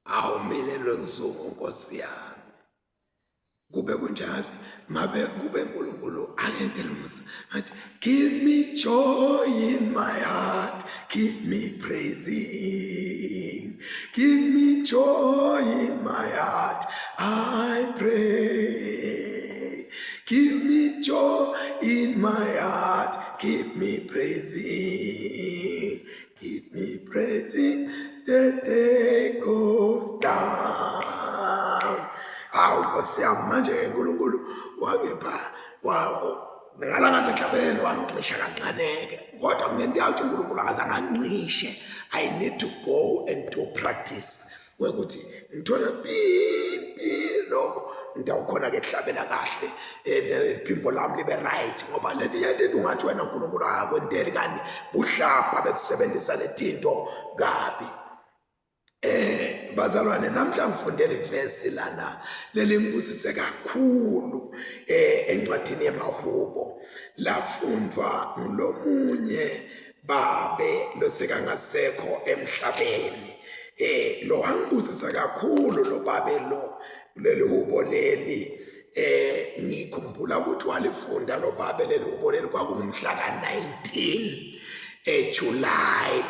Awu mina lozungu Nkosi yami. Kube kunjalo ngabe kube uNkulunkulu angentela umusa ngathi give me joy in my heart, keep me praising, give me joy in my heart, I pray, give me joy in my heart, keep me praising, keep me praising the day goes down. Hawu Nkosi yami, manje uNkulunkulu wangipha ngala ngasemhlabeni wangicisha kancane-ke, kodwa kunento yakuthi uNkulunkulu akazange angishe. I need to go and do practice kwekuthi ngithole pimpi lokho ngidawukhona-ke kuhlabela kahle, iphimbo lami libe right, ngoba leti yento ungathi wena uNkulunkulu akakwenteli kanti buhlapha bekusebenzisa letinto kabi. Bazalwane, namhla ngifundele ivesi lana lelingibusise kakhulu encwadini yemahubo, lafundwa ngulomunye babe losekangasekho emhlabeni. Lo wangibusisa kakhulu lo babe lo leli hubo leli. Ngikhumbula ukuthi walifunda lo babe leli hubo leli kwakungumhla ka-19 eJuly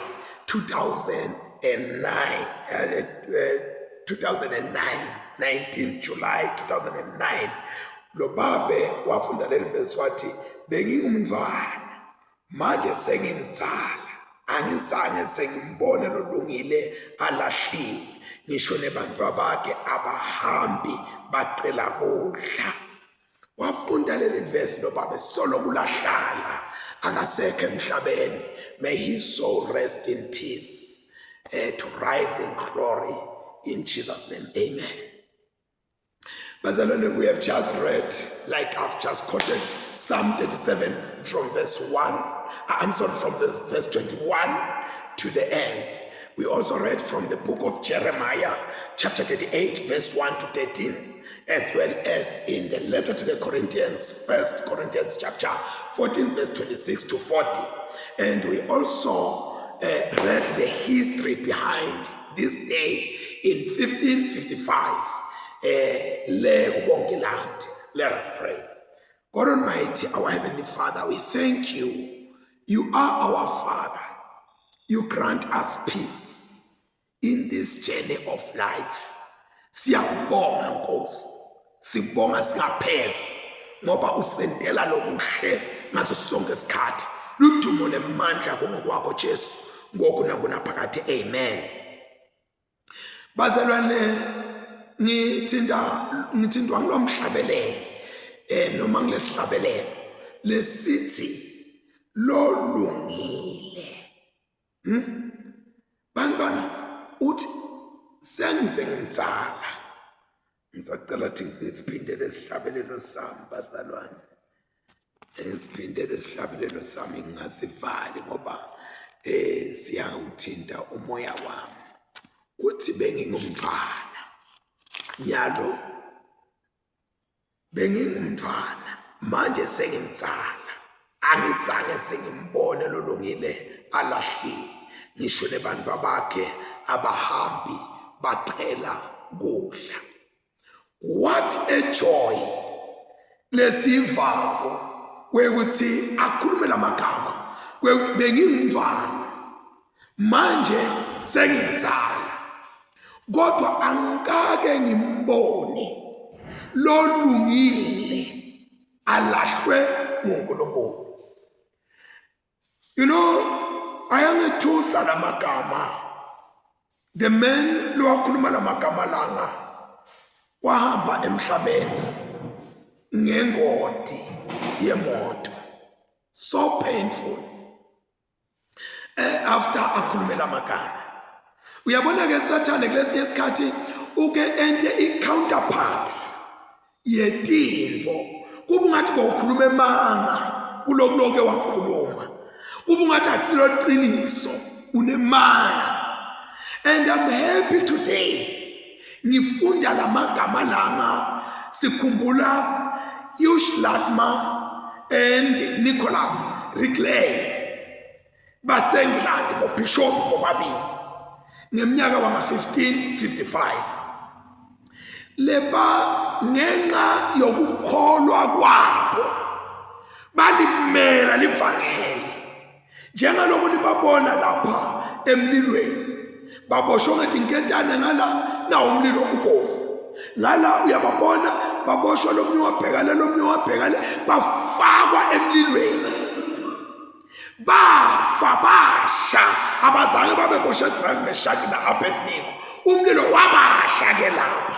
2009, 2009, 19 July 2009. Lo babe wafunda leli verse wathi, "Bengingumntwana, manje sengimdzala, angizange sengimbone lolungile alahliwe, ngisho nebantwa bakhe abahambi bacela kudla." Wafunda leli verse lo babe, solo kulahlala akasekho emhlabeni. May his soul rest in peace, to rise in glory in Jesus' name, amen. Bazalwane, we have just read, like I've just quoted Psalm 37 from verse 1, I'm sorry, from the verse 21 to the end. We also read from the book of Jeremiah, chapter 38, verse 1 to 13, as well as in the letter to the Corinthians, First Corinthians chapter 14, verse 26 to 40. And we also read the history behind this day in 1555. Le kubonke. Let us pray. God Almighty, our Heavenly Father, we thank you. You are our Father. You grant us peace in this journey of life. Siyabonga Nkosi. Sibonga singaphezi ngoba usentela lokuhle ngaso sonke isikhathi. Ludumo nemandla kungokwakho Jesu, ngoku nakunaphakade. Amen. Bazalwane, ngithintwa ngilomhlabelelo noma ngilesihlabelelo lesithi lolungile. Bantwana, uthi sengize ngimdzala. Ngisacela ukuthi ngisiphinde lesihlabelelo sami, bazalwane, siphinde lesihlabelelo sami, ngingasivali ngoba siyawuthinta umoya wami. Uthi bengingumntwana, nyalo bengingumntwana, manje sengimdzala, angizange sengimbone lolungile alahliwe, ngisho nebantu abakhe abahambi baqhela kudla. What a joy lesivako kwekuthi akhulume lamagama kwekuthi bengingumntwana, manje sengimdzala, kodwa angikake ngimbone lolungile alahlwe nguNkulunkulu. Ayangethusa lamagama. The man lowakhuluma lamagama langa wahamba emhlabeni ngengodi yemoto, so painful. After akhulume lamagama, uyabona ke Sathane kulesinye isikhathi uke ente i-counterpart yetinto, kuba ungathi bowukhuluma emanga kuloku loke wakhuluma, kuba ungathi akusilo qiniso, unemanga. And I'm happy today ngifunda lamagama langa, sikhumbula Hugh Latimer and Nicholas Ridley baseNgilandi, bobishop bobabili. Ngeminyaka wama-1555 leba ngenxa yokukholwa kwabo balimela livangeli njengalokhu nibabona lapha emlilweni baboshwe ngetinketane ngala nawo umlilo ubovu ngala uyababona baboshwa lomnye wabhekale lomnye wabhekale bafakwa emlilweni bafa basha abazange babe boShadrach Meshach na-Abednego umlilo wabahla ke lapha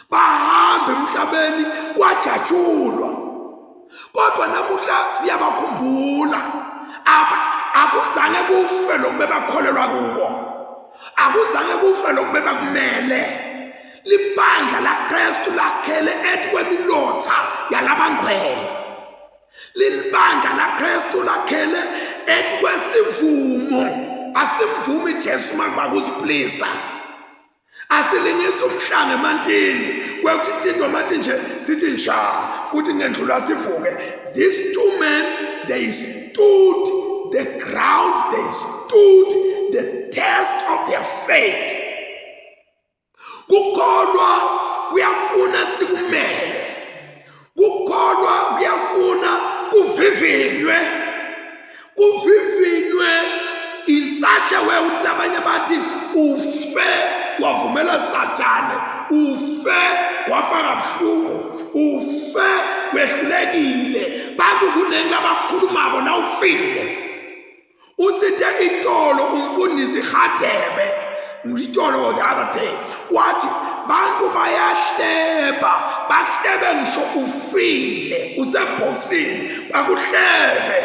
bahamba emhlabeni kwajatshulwa kodwa namuhla siyabakhumbula akuzange kufe lokhu bebakholelwa kuko akuzange kufe lokhu bebakumele libandla laKristu lakhele ethi kwemilotha yalabangcwele lilibandla laKristu lakhele ethi kwesivumo asimvumi Jesu makuba kusiplisa asilingisi umhlanga emantini kwekuthi tinto mathi nje sithi nja kuthi ngendlula sivuke. These two men, they stood the ground, they stood the test of their faith. Kukholwa kuyafuna sikumele, kukholwa kuyafuna kuvivinywe, kuvivinywe in such a way ukuthi labanye bathi ufe wavumela Sathane, ufe wafa kabuhlungu, ufe wehlulekile. Bantu kuningi abakukhulumako na ufile. Uthinte itolo umfundisi Hadebe itolo the other day wathi bantu bayahleba, bahlebe ngisho ufile usebhokisini, bakuhlebe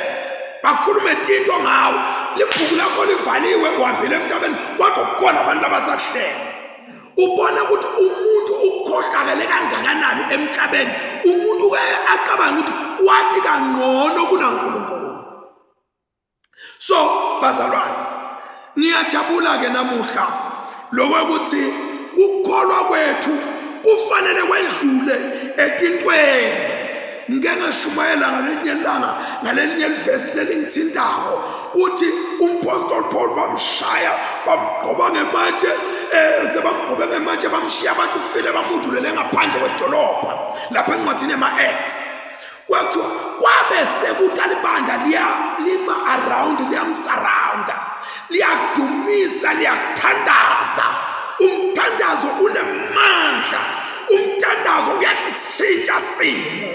bakhulume tinto ngawe, libhuku lakho livaliwe uhambile emhlabeni kodwa kukhona abantu abasakuhleba. Ubona ukuthi umuntu ukhohlakele kangakanani emhlabeni, umuntu acabanga ukuthi wathi kangcono kunaNkulunkulu. So bazalwane, ngiyajabula ke namuhla lokuthi ukukholwa kwethu kufanele kwendlule etintweni. Ngike ngashumayela ngalenye ilanga ngalelinye livesi lelingithintako uthi umpostoli Paul bamshaya bamgqoba ngematshe, sebamgqobe ngematshe bamshiya abantu ufile bamudulele ngaphandle kwedolobha lapha encwadini yama-Acts. Kwathiwa kwabe sekutalibandla liya lima around liyamsurrounda liyadumisa liyathandaza. Umthandazo unemandla, umthandazo uyathi shintsha simo.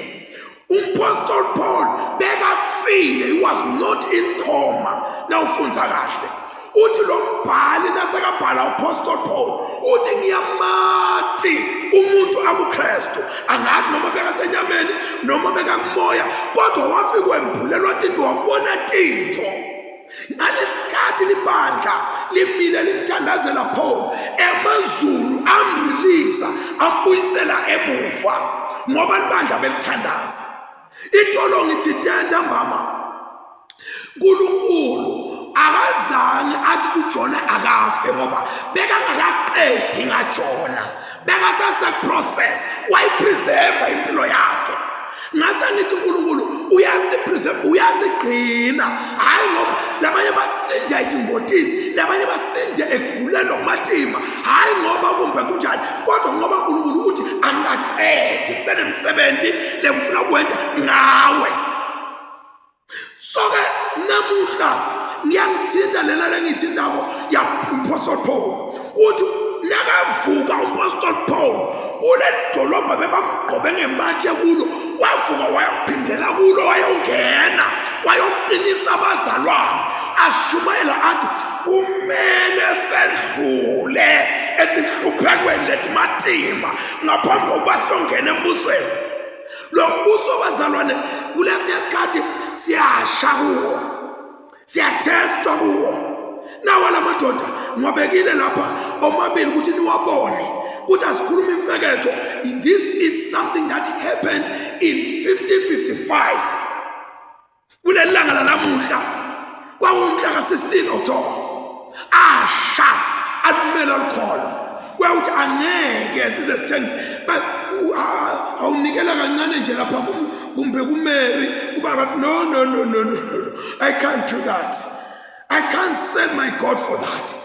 Umpostoli Paul bekafile, he was not in coma. Nawufundza kahle uthi lo mbhali nasekabhala uPostol Paul uthi ngiyamati umuntu akuKristu, angathi noma bekasenyameni noma bekakumoya, kodwa wafika wembulelwa tinto wabona tintfo. Ngalesikhathi libandla limile limthandazela Paul, emazulu amrelease ambuyisela emuva ngoba libandla belithandaza. Itolo ngithi ntambama uNkulunkulu akazange athi kuJona akafe ngoba bekangakaqedi ngaJona, bekasase process wayipreserve impilo yakhe. Ngase ngithi uNkulunkulu uyasipreserve, uyasigcina, hayi ngoba labanye basinde etingotini, labanye basinde ekuguleni okumatima, hayi ngoba kumbe kunjani, kodwa ngoba uNkulunkulu uthi angaqedi kusenemsebenzi lengifuna ukwenza ngawe. So-ke namuhla ngiyangithinta lena lengiyithintako ya umpostoli Paul uthi nakavuka umpostoli Paul kuleli dolobha bebamgqobe ngematshe kulo, wavuka wayophindela kulo, wayongena wayoqinisa abazalwane, ashumayela athi kumele sendlule etinhluphekweni letimatima ngaphambi kokuba siyongena embusweni. Lo mbuso bazalwane kulesinye isikhathi siyasha kuwo, siyathestwa kuwo. Nawa la madoda ngiwabekile lapha omabili ukuthi niwabone ukuthi asikhuluma imfeketho. This is something that happened in 1555 kuleli langa lalamuhla, kwakuwumhla ka-16 October. Asha akumele lukholo kuyawuthi angeke size sithengise, awunikela kancane nje lapha kumbe kuMary kubaba. No, no, no, no, no, no, I can't do that. I can't sell my God for that.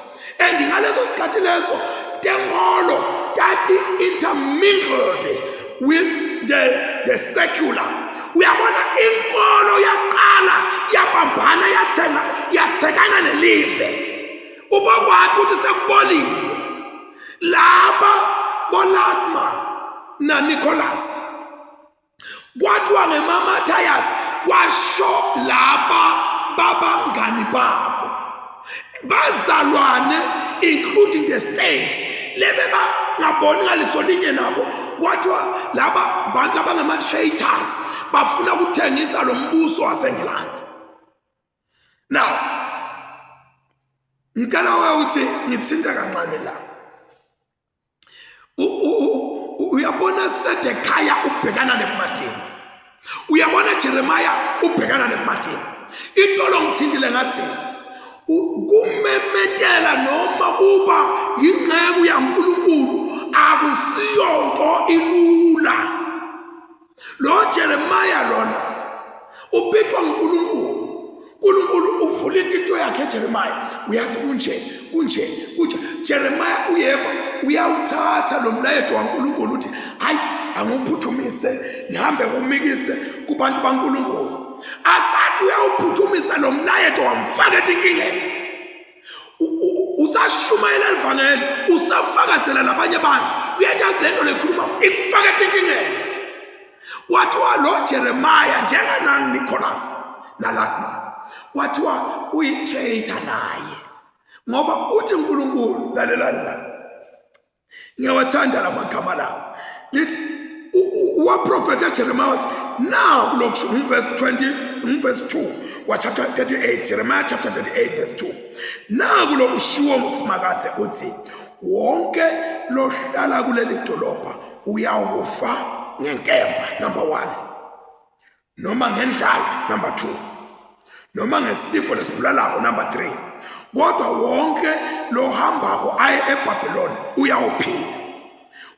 And ngaleso sikhathi leso tenkolo tati intermingled with the secular. Uyabona inkolo yaqala yabambana yathenga yathekana nelive. Ubokwathi ukuthi sekubolile laba boLatma na Nicholas kwathiwa ngemaMatthias kwasho laba babangani babo bazalwane including the state lebe bangaboni ngaliso linye nabo. Kwathiwa laba bantu abangama-traitors bafuna ukuthengisa lo mbuso waseNgilandi. Now ngicela we uthi ngithinta kancane la. Uyabona Sedekiah ubhekana nebumadini, uyabona Jeremiah ubhekana nebumadini. Into lo ngithintile ngathi kumemetela noma kuba yingxeku yaNkulunkulu akusiyonto ilula. Lo Jeremiah lona ubikwa nguNkulunkulu. uNkulunkulu uvula into yakhe Jeremiah, uyathi kunje kunje kunje. Jeremiah uyeva uyawuthatha lo mlayeto waNkulunkulu uthi hayi angiwuphuthumise ngihambe ngumikise kubantu baNkulunkulu. Asathi uyawuphuthumisa lo mlayeto wamfaka etinkingeni. Usashumayela livangeli, usafakazela labanye abantu, kuyenta lento lekhuluma ikufaka etinkingeni. Kwathiwa lo Jeremiah njenganang Nicholas naLatma kwathiwa uyi-traitor naye, ngoba uthi uNkulunkulu, lalelani la, ngiyawathanda la magama lawo, lithi waprofetha Jeremiah wathi now lokhu verse 20 verse 2 wa chapter 38, Jeremiah chapter 38 verse 2, naku lokushiwo nguSimakadze uthi wonke lohlala kuleli dolobha uyawukufa ngenkemba, number 1, noma ngendlala, number 2, noma ngesifo lesibulalako, number 3, kodwa wonke lohambako aye eBhabhiloni uyawuphila,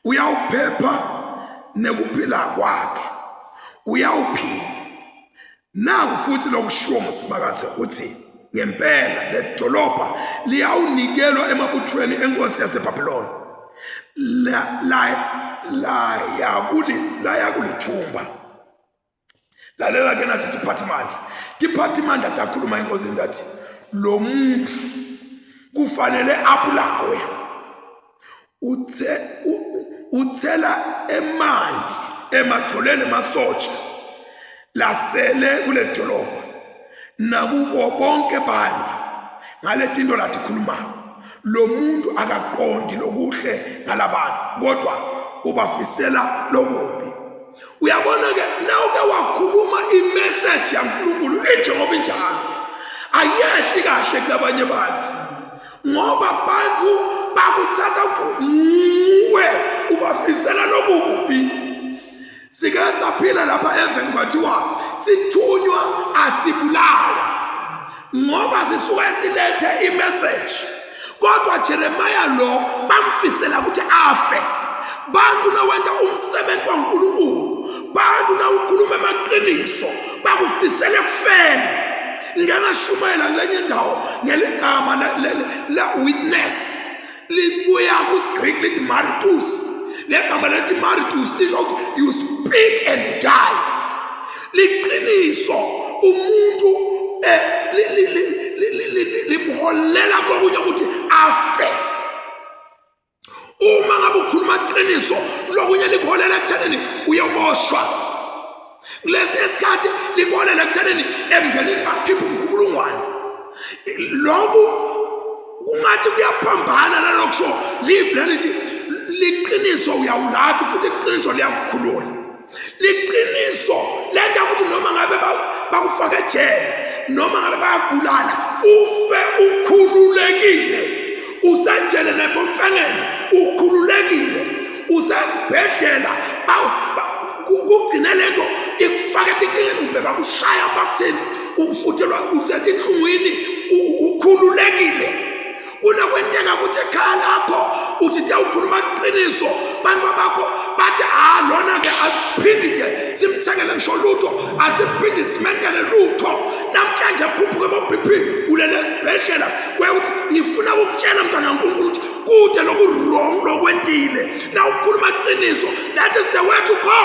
uyawuphepha nekuphila kwakhe, uyawuphila. Naku futhi lokushiwo nguSimakadze uthi ngempela le dolobha liyawunikelwa emabuthweni enkosi yaseBhabhiloni, laya kulithumba. Lalela ke nathi tiphathimandla, tiphathimandla takhuluma enkosini tathi lo muntu kufanele abulawe, uthela emanti ematholeni emasotsha lasele kule dolobha nakubo bonke bantu ngaletinto latikhulumayo. Lo muntu akaqondi lokuhle ngalabantu kodwa ubafisela lokubi. Uyabona ke nawuke wakhuluma imessage yaNkulunkulu injengoba injalo ayehli kahle kulabanye abantu, ngoba abantu bakuthatha nguwe ubafisela lokubi. Sike saphila lapha eveni kwathiwa sithunywa asibulawa ngoba sisuke silethe imessage, kodwa Jeremiah lo bamfisela ukuthi afe. Bantu nawenta umsebenzi waNkulunkulu, bantu nawukhuluma amaqiniso bakufisela ekufeni. Ngike ngashumayela kulenye indawo ngeligama la witness, libuya kusiGreek lithi martus. Legama lethi martus lisho ukuthi you speak and you die. Liqiniso umuntu limholela kokunye ukuthi afe. Uma ngabe ukhuluma iqiniso lokunye likuholela ekuthenini uyoboshwa. Kulesi esikhathi likuholela ekuthenini emndenini bakukhipha umkhubulungwane. Lokhu kungathi kuyaphambana nalokusho live lelithi liqiniso uyawulathi futhi iqiniso liyakukhulula. Liqiniso lento ukuthi noma ngabe bakufaka ejele noma ngabe bayakubulala ufe ukhululekile, usejele nebomfengeni ukhululekile, usesibhedlela kugcine lento ikufaka etinkingeni kumbe bakushaya bakuthini ufuthelwa usetinhlungwini ukhululekile. Kunokwenteka ukuthi ekhaya lakho Uthi te ukhuluma iqiniso, bantu bakho bathi ah lona ke asiphindi ke simthengele ngisho lutho, asiphindi simentele lutho. Namhlanje khuphuke bo BP ulele esibhedlela. Wekuthi ngifuna ukukutshela mntwana kaNkulunkulu ukuthi kude loku wrong lokwentile. Na ukhuluma iqiniso, that is the way to go.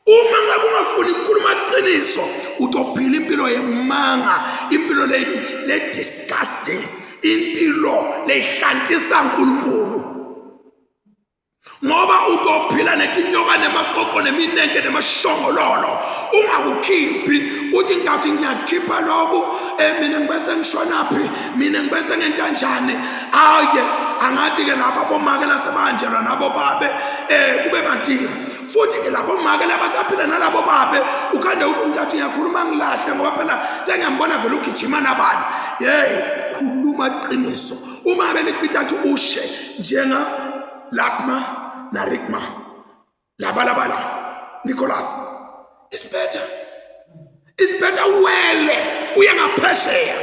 Uma ngabe ungafuni ukukhuluma iqiniso, utophila impilo yemanga, impilo le le disgusting, impilo lehlantisa uNkulunkulu. Ngoba utophila netinyoka nemaqoqo neminenke nemashongololo ungakukhiphi uthi ngawuthi ngiyakhipha lokhu eh mina ngibese ngishonaphi mina ngibese ngentanjani aye angathi ke laba bomake lasebanjelwa nabo babe eh kube bantima futhi ke labo make labasaphila nalabo babe ukhande uthi umntathu ngiyakhuluma ngilahle ngoba phela sengiyambona vele ugijima nabani hey khuluma qiniso uma belikubita ushe njenga Lakma na Rikma labalabala Nicholas it's better it's better wele uye ngaphesheya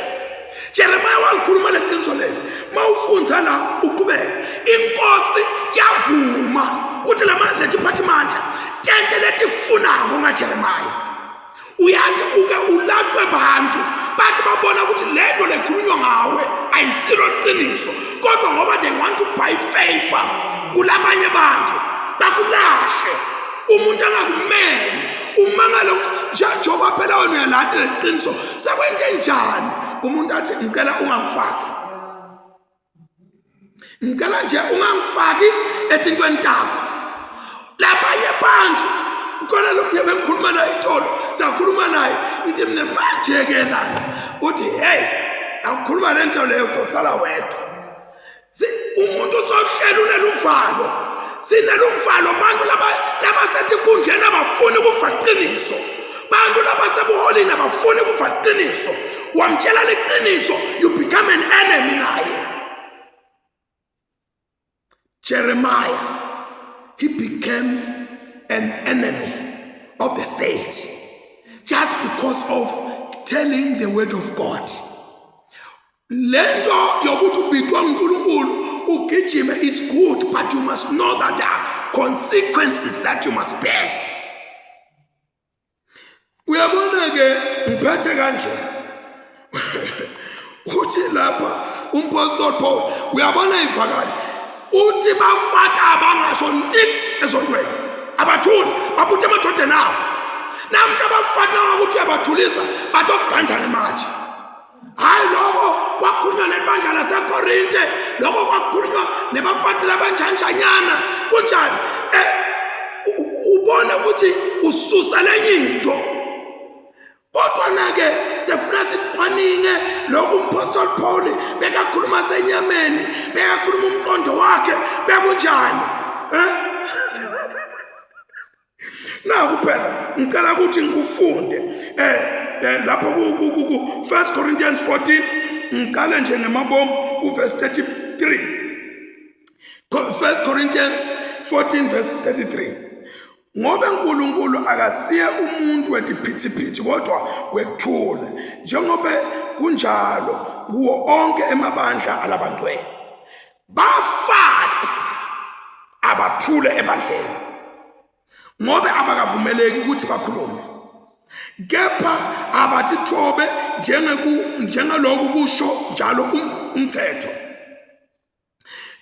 Jeremiah walikhuluma leqiniso leli mawufundza la uqhubeke inkosi yavuma ukuthi lama letiphathimandla tente letifunako ngaJeremiah uyathi uke ulahlwe bantu bathi babona ukuthi le nto lekhulunywa ngawe ayisilo liqiniso kodwa ngoba they want to buy favor kulabanye bantu bakulahle umuntu angakumele umangale ukuthi njengoba phela wena uyalati leliqiniso sekwenze njani umuntu athi ngicela ungangifaki ngicela nje ungangifaki ethintweni takho labanye abantu khona lo mnye bengikhuluma naye itolo sakhuluma naye ngithi mina manje-ke lana uthi heyi akukhuluma le nto leyo utosala wedwa umuntu usohlela uneluvalo sineluvalo bantu labasetikhundleni abafuni kufa liqiniso bantu labasebuholini abafuni kufa liqiniso wamtshela liqiniso you become an enemy naye Jeremiah he became an enemy of the state just because of telling the word of God lento yokuthi ubidwa uNkulunkulu ugijime is good but you must know that there are consequences that you must bear uyabona ke ngiphethe kanje uthi lapha umpostoli Paul uyabona ivakali uthi bafaka abangasho nix ezontweni abathuli babuthe emadodeni abo namhla abafana ukuthi uyabathulisa batokuganja ngematshe hayi lokho kwakhulunywa nebandla lasekorinte lokho kwakhulunywa nebafati labanjanjanyana kunjani eh, ubone ukuthi ususa lenye into kodwa na-ke sefuna sicwaninge lokhu umphostoli Paul bekakhuluma senyameni bekakhuluma umqondo wakhe bekunjani eh naku phela ngicela ukuthi ngikufunde eh, eh lapho ku ku ku 1 Corinthians 14 ngiqale nje ngemabomu uverse 33 1 Corinthians 14 verse 33 ngoba uNkulunkulu akasiye umuntu wetiphithiphithi kodwa wekuthula njengoba kunjalo kuwo onke emabandla alabangcwele bafati abathule ebandleni ngoba abakavumeleki ukuthi bakhulume kepha abathithobe njengalokhu kusho njalo um, umthetho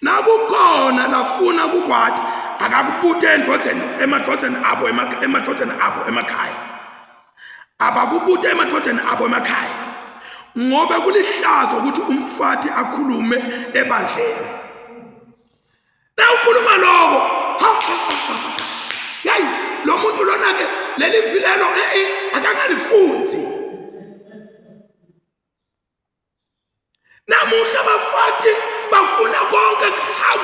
nakukhona lafuna kukwati akakubute endvodzeni emadvodzeni abo emadvodzeni abo emakhaya abakubute emadvodzeni abo emakhaya ngoba kulihlazo ukuthi umfati akhulume ebandleni nawukhuluma lokho yayi lo muntu lona ke leli vilelo eh, eh akangalifundi namuhla abafati bafuna konke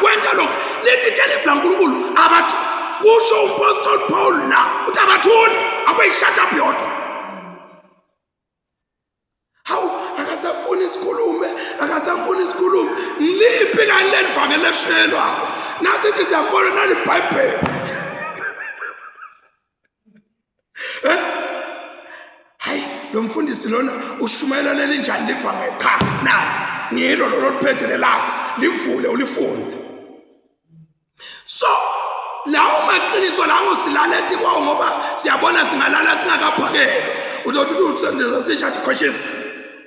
kwenta lokho lithi tshela laNkulunkulu abathi kusho umpostoli Paul la uthi abathuli abayishut up yodwa hawu akasafuni sikhulume akasafuni sikhulume ngiliphi kani leli vangeli elishayelwako nathi sithi siyakholwa nalibhayibheli eh hayi lo mfundisi lona ushumayela leli njani livangeli cha nani ngilo lolo liphethe lelakho Livule ulifunde. So lawo maqiniso la ngosilala etikwawo ngoba siyabona singalala singakaphakelwa. Uzothi uthi usendeza sisha athi khoshisa.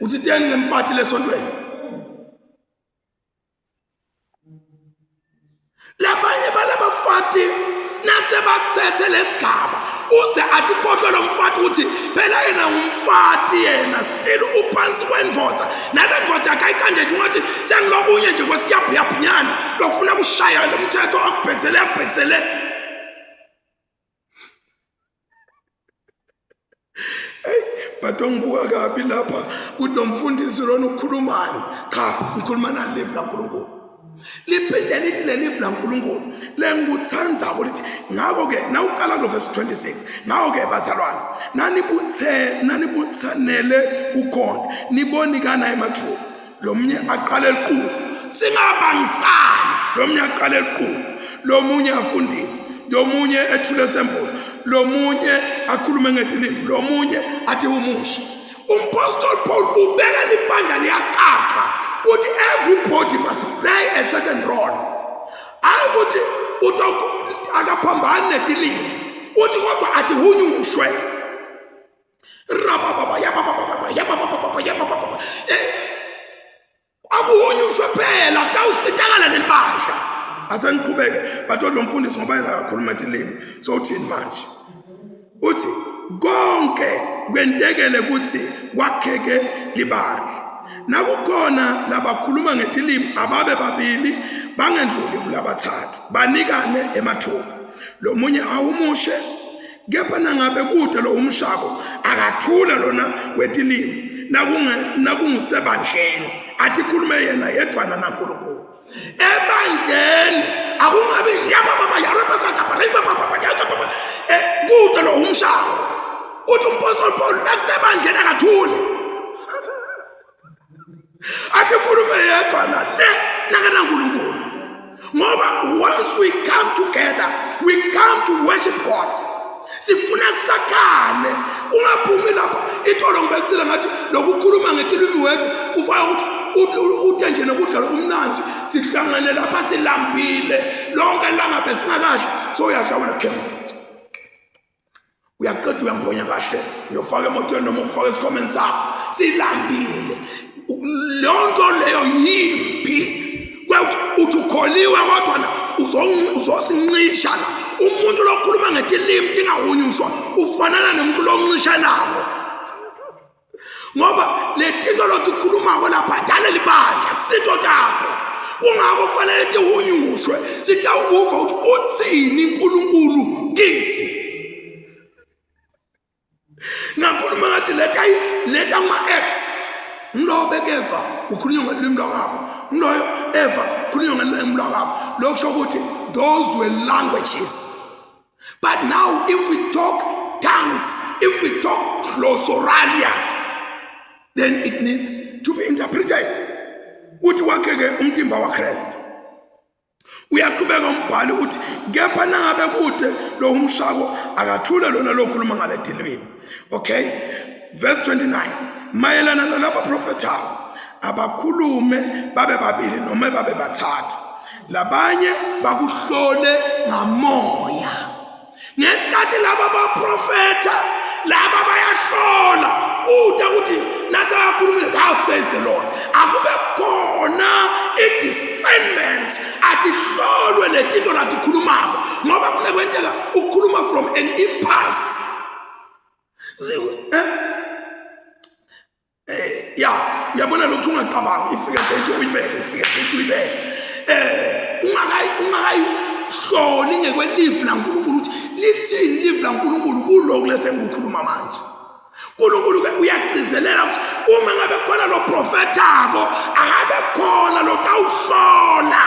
Uthi teni ngemfati lesontweni. Labanye balabafati nasebathethe lesigaba uze athi khohlwe lo mfati ukuthi phela yena ngumfati yena still uphansi kwendvodza nale ndvodza yakhe ayikande nje ungathi sengilokunye nje kwesiyabhuyabhunyana lokufuna kushaya lo mthetho akubhekisele akubhekisele. Hey, but ongibuka kabi lapha kuthi lo mfundisi lona ukhulumani. Cha, ngikhuluma nani live laNkulunkulu. Liphinde lithi leli live laNkulunkulu lengikuthandzako lithi ngakho-ke nawuqala kulo verse 26 ngakho-ke bazalwane nanibuthe nanibuthanele kukhona nibonikana emathuba lo mnye aqale eliqulu singabangisani lo mnye aqale eliqulu lo munye afundise lo munye ethule sembulo lo munye akhulume ngetilimi lo munye athi humushe. Umpostoli Paul ubeka libandla liyaqaqa ukuthi everybody must play a certain role. Hayi ukuthi akaphambani netilimi uthi kodwa atihunyushwe. Rabababa yabababa yabababa yabababa akuhunyushwe phela kutawusitakala leli bandla. Asengiqhubeke bathi lo mfundisi ngoba yena akakhuluma etilimi so uthini manje? Uthi konke kwentekele ukuthi kwakheke libandla. Nakukhona labakhuluma ngetilimi ababe babili bangendluli kulabathathu banikane emathuba. Lo munye awumushe kepha nangabe kude lo umshako akathule lona wetilimi nakungisebandleni athi khulume yena yedwana naNkulunkulu. Ebandleni akungabi kude lo umshako. Uthi umpostoli Paul nakusebandleni akathule athi khulume yedwana le nakanaNkulunkulu. Ngoba once we come together we come to worship God. Sifuna sakhane ungaphumi lapha itolo ngibekisile ngathi lokukhuluma ngetilimi wedwa ufaka ukuthi ute nje nokudla lokumnandi sihlangane lapha silambile lonke ilanga besingakadli so uyadla wena khem uyaqeda uyambonya kahle uyofaka emotweni noma ukufaka esikhwameni sakho silambile. Leyo nto leyo yimpi kwekuthi uthi ukholiwe kodwa na uzosincisha la. Umuntu lokhuluma ngetilimi tingahunyushwa ufanana nomuntu loncishelako ngoba letinto lotikhulumako lapha dale libandla kusinto takho. Kungakho kufanele tihunyushwe sitawukuva ukuthi uthini uNkulunkulu kithi. Ngakhuluma ngathi leta ama-acts ngilowo bekeva ukhulunywa ngolimi lwakabo ngiloyo eva khulunywa ngolimi lwakabo. Lokho kusho ukuthi those were languages. But now if we talk tongues, if we talk glossoralia, then it needs to be interpreted. Uthi wakhe-ke umtimba waKristu. Uyaqhubeka umbhali uthi kepha nangabe kude lo umshako akathule lona lokhuluma ngale tilwimi. Okay, verse 29 mayelana nalaba profethayo abakhulume babe babili noma babe bathathu labanye bakuhlole ngamoya. Ngesikhathi laba baprofetha laba bayahlola ude ukuthi nasekakhulumile thou says the Lord akube khona i-discernment atihlolwe letinto latikhulumako ngoba kunekwenteka ukukhuluma from an impulse. Ya uyabona lokhu ungacabangi ifike nje uyibeke ifike nje uyibeke ungakayihloli ngekwelivi laNkulunkulu ukuthi lithini livi laNkulunkulu kulokhu lesengikukhuluma manje. uNkulunkulu ke uyagcizelela ukuthi uma ngabe khona lo profethako akabe khona lo tawuhlola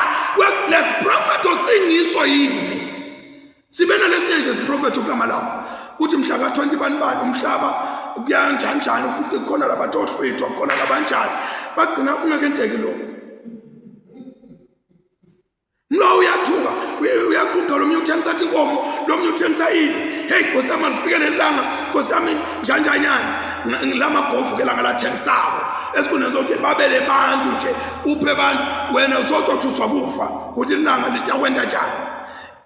lesiprofetho singiso yini. Sibe nalesinye nje isiprofetho kulamalawo kuthi mhla ka-20 bani bani umhlaba kuyanjanjani ukuthi khona labathohlwithwa khona labanjani bagcina kungakenteki lokho. Lo uyathuka uyaguga lo mnye uthengisa inkomo lo mnye uthengisa ini. Hey Nkosi yami alifike leli langa Nkosi yami njanjanyana lamagovu ke langa lathengisako. Esikhundleni sokuthi babele bantu nje, uphe bantu, wena uzotothuswa kufa ukuthi ilanga litakwenda njani.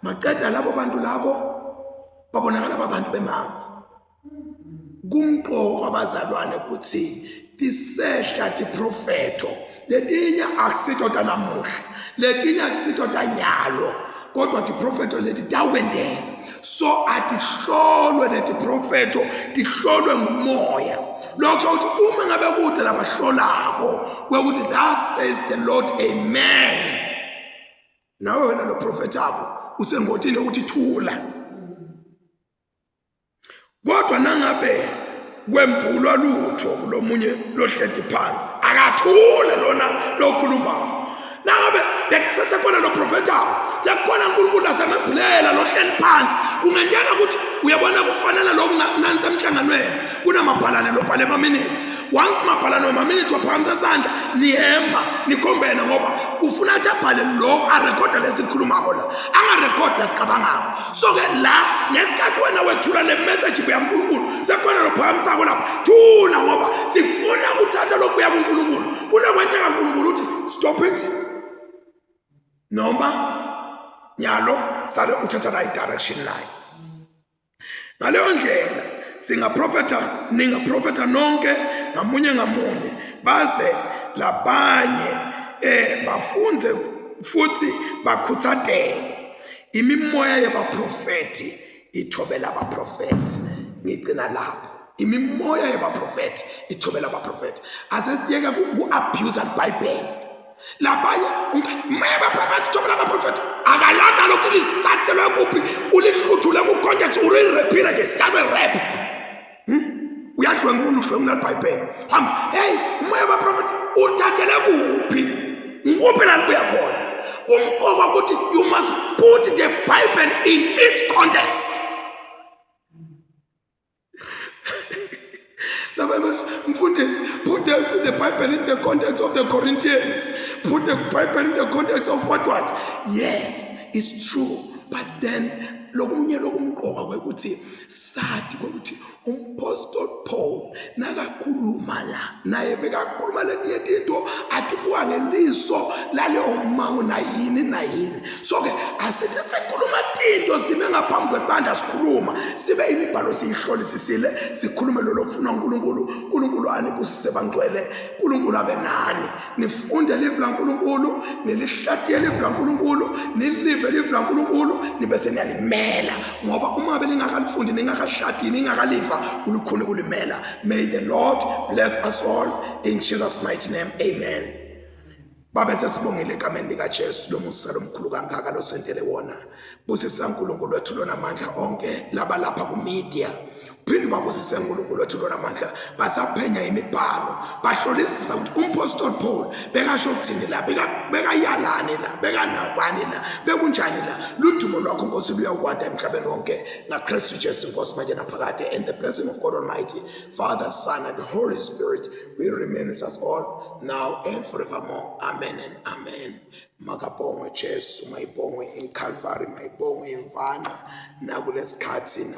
Maqeda labo bantu labo babonakala babantu bemanga. Kumqoka abazalwane ukuthi tisehla tiprofetho letinye akusito tanamuhla, letinye akusito tanyalo, kodwa tiprofetho leti tawenteka. So atihlolwe letiprofetho, tihlolwe ngumoya. Lokho ukuthi uma ngabe kude labahlolako kwekuthi thus says the Lord, amen. Nawe wena lo profethako usengotini yokuthi thula. Kodwa nangabe kwembulwa lutho kulomunye lohleti phansi, akathule lona lokhulumayo. Nangabe bekusesekhona lo profetako, sekukhona uNkulunkulu asemembulela lohleli phansi, kungenteka ukuthi uyabona kufanele lokhu nanisemhlanganweni kunamabhalane lobhale amaminithi. Once mabhalane wamaminithi waphakamisa isandla, nihemba nikhombene, ngoba ufuna ukuthi abhale lokhu arekhode lesikhulumako la, angarekhodi la kuqabangako. So ke la ngesikhathi wena wethula le message buya kuNkulunkulu, sekukhona lophakamisako lapha, thula, ngoba sifuna ukuthatha lokubuya kuNkulunkulu. Kunokwenteka uNkulunkulu uthi stop it, noma nyalo sale uthatha la i-direction nayo. Ngaleyo ndlela singaprofetha, ningaprofetha nonke ngamunye ngamunye, baze labanye bafunze futhi bakhuthateke. Imimoya yabaprofethi ithobela abaprofethi. Ngigcina lapho. Imimoya yabaprofethi ithobela abaprofethi. Asesiyeke ku-abuse iBhayibheli. Labanye moya baprofethi thobela abaprofethi, akalanda lokhu lisithathelwe kuphi, ulihluthule ku-context, ulirephile nje, just a rap. Uyadlwengula, udlwengula libhayibheli. Hamba, hey, umoya baprofethi uthathele kuphi, ngikuphi la libuya khona? Kumqoka ukuthi you must put the Bible in its context. Mfundisi, put the Bible in the context of the Corinthians. Put the Bible in the context of what what? Yes, it's true. But then lokunye lokumqoka kwekuthi sathi kwekuthi umpostoli Paul nakakhuluma la naye bekakhuluma letinye tinto atibuka ngeliso laleyo mmango nayini nayini. So ke asithi sikhuluma tinto sime ngaphambi kwebandla, sikhuluma sibe imibhalo siyihlolisisile, sikhulume lolo kufunwa uNkulunkulu. uNkulunkulu anibusise bangcwele, uNkulunkulu abe nani. Nifunde livi laNkulunkulu, nilihlatiye livi laNkulunkulu, nilive livi laNkulunkulu, nibe seniyalimela, ngoba uma belingakalifundi, ningakalihlatiyi, ningakaliva, kulukhuni ukulimela. May the Lord bless us all in Jesus mighty name, amen. Babe sesibongile egameni likaJesu lo musa lomkhulu kangaka losentele wona. Busisa uNkulunkulu wethu lonamandla onke laba lapha ku-media. Phinde babusise uNkulunkulu wethu lonamandla, basaphenya imibhalo, bahlolisisa ukuthi umpostoli Paul bekasho ukuthini la, bekayalani la, bekanabani la, bekunjani la. Ludumo lwakho Nkosi luyawukwanda emhlabeni wonke ngaKristu Jesu Nkosi manje naphakade. And the blessing of God Almighty, Father, Son and Holy Spirit will remain with us all now and forevermore. Amen and amen. Makabongwe Jesu, mayibongwe in Calvary, mayibongwe imvana nakulesikhathi.